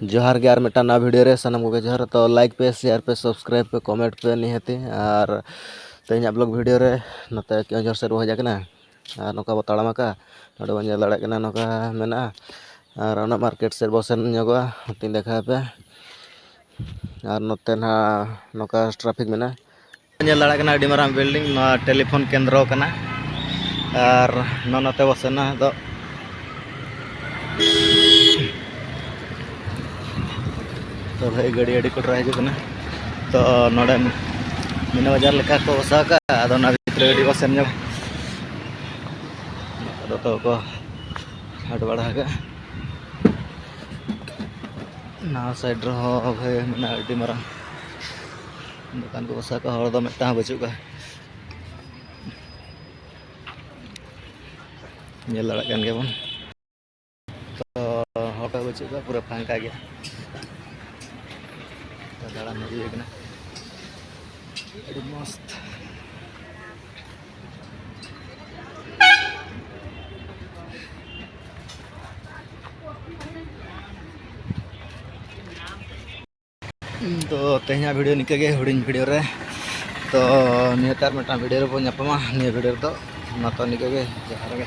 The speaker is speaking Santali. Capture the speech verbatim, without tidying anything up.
ᱡᱚᱦᱟᱨ ᱜᱮ ᱟᱨ ᱢᱤᱫᱴᱟᱝ ᱱᱟᱣᱟ ᱵᱷᱤᱰᱤᱭᱳ ᱨᱮ ᱥᱟᱱᱟᱢ ᱠᱚᱜᱮ ᱡᱚᱦᱟᱨ᱾ ᱛᱚ ᱞᱟᱭᱤᱠ ᱯᱮ, ᱥᱮᱭᱟᱨ ᱯᱮ, ᱥᱟᱵᱥᱠᱨᱟᱭᱤᱵ ᱯᱮ, ᱠᱚᱢᱮᱱᱴ ᱯᱮ ᱱᱤᱦᱟᱹᱛᱤ᱾ ᱟᱨ ᱛᱮᱦᱮᱧᱟᱜ ᱵᱞᱚᱜ ᱵᱷᱤᱰᱤᱭᱳ ᱨᱮ ᱱᱚᱛᱮ ᱠᱮᱣᱚᱱᱡᱷᱚᱨ ᱥᱮᱫ ᱵᱚ ᱦᱮᱡ ᱟᱠᱟᱱᱟ᱾ ᱟᱨ ᱱᱚᱝᱠᱟ ᱵᱚ ᱛᱟᱲᱟᱢ ᱟᱠᱟᱫᱼᱟ, ᱱᱚᱰᱮ ᱵᱚᱱ ᱧᱮᱞ ᱫᱟᱲᱮᱭᱟᱜ ᱠᱟᱱᱟ ᱱᱚᱝᱠᱟ ᱢᱮᱱᱟᱜᱼᱟ᱾ ᱟᱨ ᱚᱱᱟ ᱢᱟᱨᱠᱮᱴ ᱥᱮᱫ ᱵᱚ ᱥᱮᱱ ᱧᱚᱜᱚᱜᱼᱟ, ᱚᱱᱛᱮᱧ ᱫᱮᱠᱷᱟᱣ ᱟᱯᱮ᱾ ᱟᱨ ᱱᱚᱛᱮ ᱱᱟᱦᱟᱜ ᱱᱚᱝᱠᱟ ᱴᱨᱟᱯᱷᱤᱠ ᱢᱮᱱᱟᱜᱼᱟ᱾ ᱧᱮᱞ ᱫᱟᱲᱮᱭᱟᱜ ᱠᱟᱱᱟ ᱟᱹᱰᱤ ᱢᱟᱨᱟᱝ ᱵᱤᱞᱰᱤᱝ, ᱱᱚᱣᱟ ᱴᱮᱞᱤᱯᱷᱳᱱ ᱠᱮᱱᱫᱨᱚ ᱠᱟᱱᱟ᱾ ᱟᱨ ᱱᱚᱣᱟ ᱱᱚᱛᱮ ᱵᱚ ᱥᱮᱱᱟ ᱫᱚ, ᱛᱚ ᱵᱷᱟᱹᱭ ᱜᱟᱹᱰᱤ ᱟᱹᱰᱤ ᱠᱚᱰᱨᱟ ᱦᱤᱡᱩᱜ ᱠᱟᱱᱟ᱾ ᱛᱚ ᱱᱚᱰᱮ ᱢᱤᱱᱟ ᱵᱟᱡᱟᱨ ᱞᱮᱠᱟ ᱠᱚ ᱵᱟᱥᱟ ᱟᱠᱟᱫᱼᱟ, ᱟᱫᱚ ᱚᱱᱟ ᱵᱷᱤᱛᱨᱤ ᱜᱟᱹᱰᱤ ᱵᱚ ᱥᱮᱱ ᱧᱚᱜ᱾ ᱱᱚᱛᱮ ᱫᱚ ᱛᱚ ᱠᱚ ᱦᱟᱴ ᱵᱟᱲᱟ ᱟᱠᱟᱫᱼᱟ᱾ ᱱᱟᱣᱟ ᱥᱟᱭᱤᱰ ᱨᱮᱦᱚᱸ ᱵᱷᱟᱹᱭ ᱢᱮᱱᱟᱜᱼᱟ ᱟᱹᱰᱤ ᱢᱟᱨᱟᱝ ᱫᱚᱠᱟᱱ ᱠᱚ ᱵᱚᱥᱟ ᱠᱚ, ᱦᱚᱲ ᱫᱚ ᱢᱤᱫᱴᱟᱝ ᱦᱚᱸ ᱵᱟᱹᱪᱩᱜ ᱠᱚᱣᱟ᱾ ᱧᱮᱞ ᱫᱟᱲᱮᱭᱟᱜ ᱠᱟᱱ ᱜᱮᱭᱟᱵᱚᱱ᱾ ᱛᱚ ᱦᱚᱲ ᱫᱚ ᱵᱟᱹᱪᱩᱜ ᱠᱚᱣᱟ, ᱯᱩᱨᱟᱹ ᱯᱷᱟᱸᱠᱟ ᱜᱮᱭᱟ᱾ ᱛᱚ ᱫᱟᱬᱟᱱ ᱦᱮᱡ ᱦᱩᱭ ᱠᱟᱱᱟ, ᱟᱹᱰᱤ ᱢᱚᱥᱛ᱾ ᱛᱚ ᱛᱮᱦᱮᱧᱟᱜ ᱵᱷᱤᱰᱤᱭᱳ ᱱᱤᱝᱠᱟᱹ ᱜᱮ, ᱦᱩᱰᱤᱧ ᱵᱷᱤᱰᱤᱭᱳ ᱨᱮ᱾ ᱛᱚ ᱱᱤᱭᱟᱹ ᱛᱮ ᱟᱨ ᱢᱤᱫᱴᱟᱝ ᱵᱷᱤᱰᱤᱭᱳ ᱨᱮᱵᱚᱱ ᱧᱟᱯᱟᱢᱟ᱾ ᱱᱤᱭᱟᱹ ᱵᱷᱤᱰᱤᱭᱳ ᱨᱮᱫᱚ ᱢᱟ ᱛᱚ ᱱᱤᱝᱠᱟᱹ ᱜᱮ, ᱡᱚᱦᱟᱨ ᱜᱮ᱾